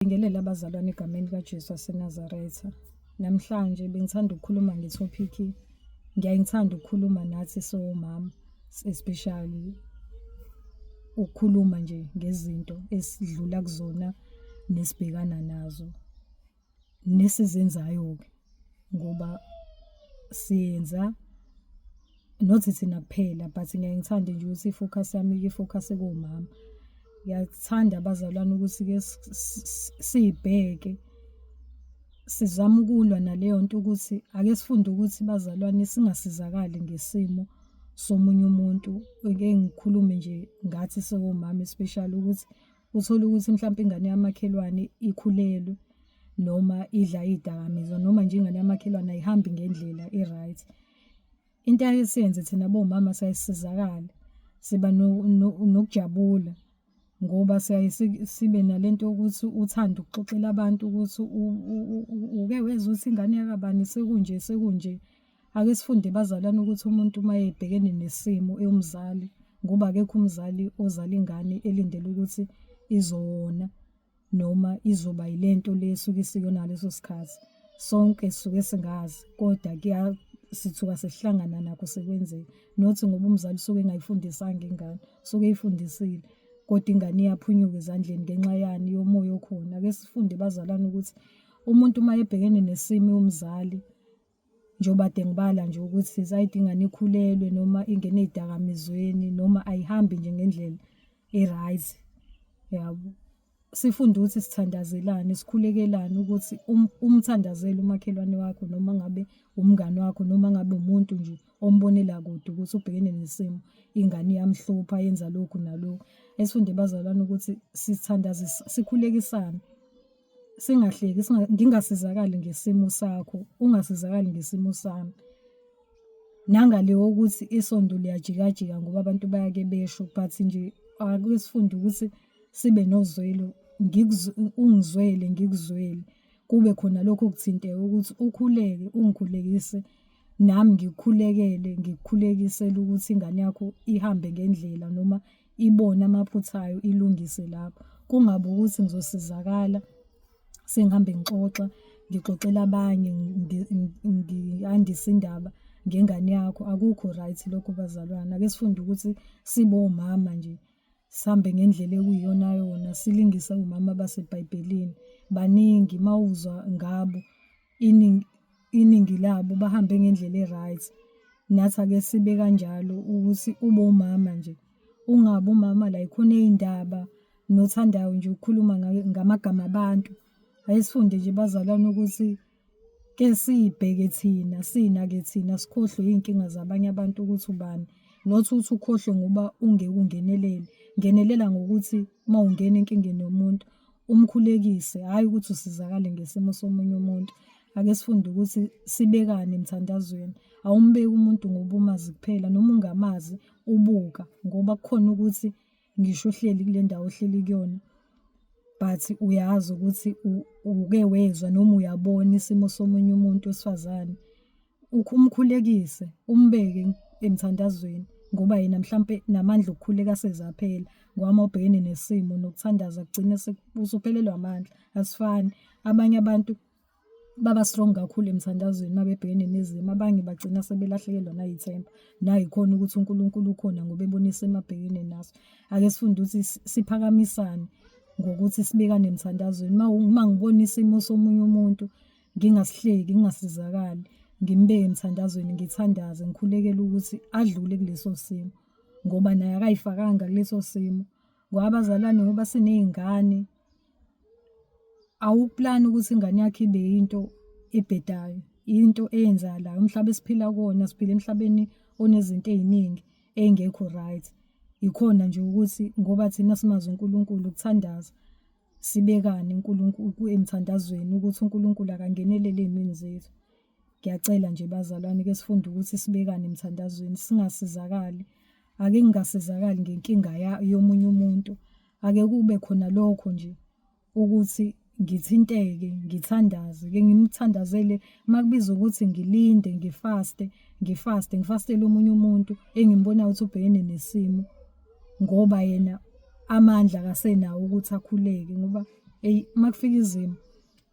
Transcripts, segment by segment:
Ngibingelele abazalwane egameni likaJesu waseNazaretha. Namhlanje bengithanda ukukhuluma ngethophikhi, ngiyaye ngithande ukukhuluma nathi siwomama, especially ukukhuluma nje ngezinto esidlula kuzona nesibhekana nazo nesizenzayo-ke ngoba siyenza not thina kuphela but ngiyaye ngithande nje ukuthi i-focus yami i-focus komama. Ngiyathanda abazalwane ukuthi-ke siy'bheke sizame ukulwa naleyo nto ukuthi ake sifunde ukuthi bazalwane singasizakali ngesimo somunye umuntu. Ake ngikhulume nje ngathi siwomama especially ukuthi uthole ukuthi mhlawumpe ingane yamakhelwane ikhulelwe noma idla iy'dakamizwa noma nje ingane yamakhelwane ayihambi ngendlela e-right. Into eyaye siyenze thina bomama siyaye sisizakale, siba nokujabula ngoba siyaye sibe nalento yokuthi uthande ukuxoxela abantu ukuthi uke wezwa ukuthi ingane yakabani sekunje sekunje. Ake sifunde bazalwane ukuthi umuntu uma ebhekene nesimo ewumzali, ngoba akekho umzali ozala ingane elindele ukuthi izowona. Noma izoba yilento le esuke isiyona ngaleso sikhathi. Sonke sisuke singazi kodwa kuya sithuka sesihlangana nakho sekwenzeka. Not ngoba umzali usuke engayifundisanga ingane, usuke eyifundisile kodwa ingane iyaphunyuka ezandleni ngenxa yani yomoya okhona. Ake sifunde bazalwane ukuthi umuntu uma ebhekene nesimo ewumzali, njengoba kade ngibala nje ukuthi sayide ingane ikhulelwe noma ingene ey'dakamizweni noma ayihambi nje ngendlela e-right, yabo. Sifunde ukuthi sithandazelane, sikhulekelane ukuthi umthandazele umakhelwane wakho noma ngabe umngani wakho noma ngabe umuntu nje ombonela kude ukuthi ubhekene nesimo, ingane iyamhlupha yenza lokhu nalokhu. Esifunde bazalwane ukuthi sithandaze, sikhulekisane. Singahleki, ngingasizakali ngesimo sakho, ungasizakali ngesimo sami. Nangale wokuthi isondo liyajikajika ngoba abantu bayake besho but nje ake sifunde ukuthi sibe nozwelo, ungizwele ngikuzwele. Kube khona lokho okuthinteka ukuthi ukhuleke ungikhulekise nami ngikukhulekele ngikukhulekisele ukuthi ingane yakho ihambe ngendlela noma ibone amaphutha ayo ilungise lapho. Kungabi ukuthi ngizosizakala sengihambe ngixoxa, ngixoxela abanye ngandise indaba ngengane yakho. Akukho right lokho bazalwane. Ake sifunde ukuthi sibe omama nje, sihambe ngendlela ekuyiyona yona, silingise omama baseBhayibhelini. Baningi mawuzwa ngabo iningi iningi labo bahambe ngendlela e-right. Nathi ake sibe kanjalo ukuthi ube umama nje, ungabi umama la yikhona ey'ndaba nothandayo nje ukukhuluma ngamagama abantu. Ake sifunde nje bazalwane ukuthi ke siy'bheke thina, siy'nake thina, sikhohlwe iy'nkinga zabanye abantu ukuthi ubani. Not ukuthi ukhohlwe ngoba ungeke ungenelele, ngenelela ngokuthi uma ungena enkingeni yomuntu umkhulekise, hhayi ukuthi usizakale ngesimo somunye umuntu. Ake sifunde ukuthi sibekane emthandazweni. Awumbeki umuntu ngoba umazi kuphela noma ungamazi ubuka ngoba kukhona ukuthi ngisho uhleli kule ndawo ohleli kuyona but uyazi ukuthi uke wezwa noma uyabona isimo somunye umuntu wesifazane. Umkhulekise, umbeke emthandazweni ngoba yena mhlampe namandla okukhuleka aseze aphela ngoba uma ubhekene nesimo nokuthandaza kugcine usuphelelwa amandla, asifani. Abanye abantu baba strong kakhulu emthandazweni uma bebhekene nezimo, abanye bagcina sebelahlekelwa nayithemba, nayikhona ukuthi uNkulunkulu ukhona ngoba ebona isimo abhekene naso. Ake sifunde ukuthi siphakamisane ngokuthi sibekane emthandazweni. Uma ngibona isimo somunye umuntu ngingasihleki, ngingasizakali, ngimbeke emthandazweni, ngithandaze, ngikhulekele ukuthi adlule kuleso simo ngoba naye akayifakanga kuleso simo. Ngoba abazalwane ngoba siney'ngane, awukuplani ukuthi ingane yakho ibe yinto ebhedayo, into eyenzakalayo. Umhlaba esiphila kuwona, siphila emhlabeni onezinto ey'ningi ey'ngekho right. Ikhona nje ukuthi ngoba thina simazi uNkulunkulu ukuthandaza sibekane uNkulunkulu emthandazweni ukuthi uNkulunkulu akangenelele ey'mweni zethu. Ngiyacela nje bazalwane ke sifunde ukuthi sibekane emthandazweni singasizakali. Ake ngingasizakali ngenkinga yomunye umuntu. Ake kube khona lokho nje ukuthi ngithinteke, ngithandaze, ke ngimthandazele makubiza ukuthi ngilinde, ngifaste, ngifaste, ngifastele omunye umuntu engimbonayo ukuthi ubhekene nesimo ngoba yena amandla akasenawo ukuthi akhuleke ngoba. Eyi, uma kufika izimo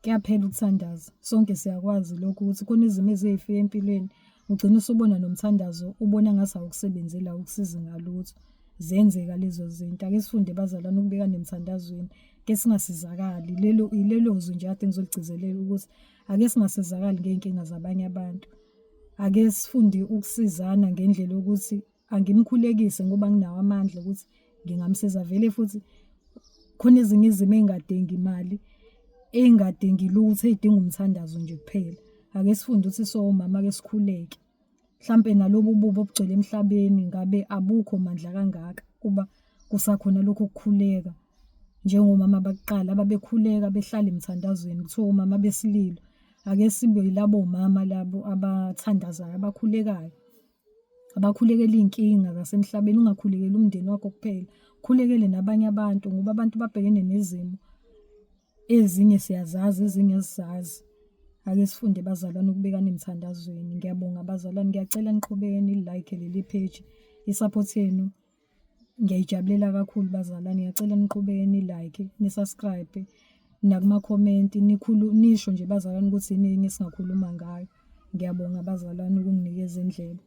kuyaphela ukuthandaza. Sonke siyakwazi lokho ukuthi khona izimo ezifika empilweni, ugcine usubona nomthandazo ubona ngathi awukusebenzeli, awukusizi ngalutho. Ziyenzeka lezo zinto. Ake sifunde bazalwane ukubekana emthandazweni, ke singasizakali. Lelo ilelo zwi nje kade ngizoligcizelela ukuthi ake singasizakali ngey'nkinga zabanye abantu. Ake sifunde ukusizana ngendlela yokuthi angimkhulekise ngoba nginawo amandla ukuthi ngingamsiza. Vele futhi khona ezinye izimo ey'ngadingi imali, ey'ngadingi lutho, ey'dinga umthandazo nje kuphela. Ake sifunde ukuthi sowomama ake sikhuleke. Mhlampe nalobu bubi obugcwele emhlabeni ngabe abukho mandla kangaka kuba kusakhona lokhu ukukhuleka. Njengomama bakuqala ababekhuleka behlala emthandazweni, kuthiwa omama besililo. Ake sibe yilabo mama labo abathandazayo, abakhulekayo, abakhulekela iy'nkinga zasemhlabeni. Ungakhulekeli umndeni wakho kuphela, ukhulekele nabanye abantu ngoba abantu babhekene nezimo ezinye siyazazi, ezinye asizazi. Ake sifunde bazalwane ukubekana emthandazweni. Ngiyabonga bazalwane, ngiyacela niqhubeke nili-like leli page. I-support yenu ngiyayijabulela kakhulu bazalwane. Ngiyacela niqhubeke ni-like, ni-subscribe nakuma-comment nisho nje bazalwane ukuthi yini enye esingakhuluma ngayo. Ngiyabonga bazalwane ukunginikeza indlebe.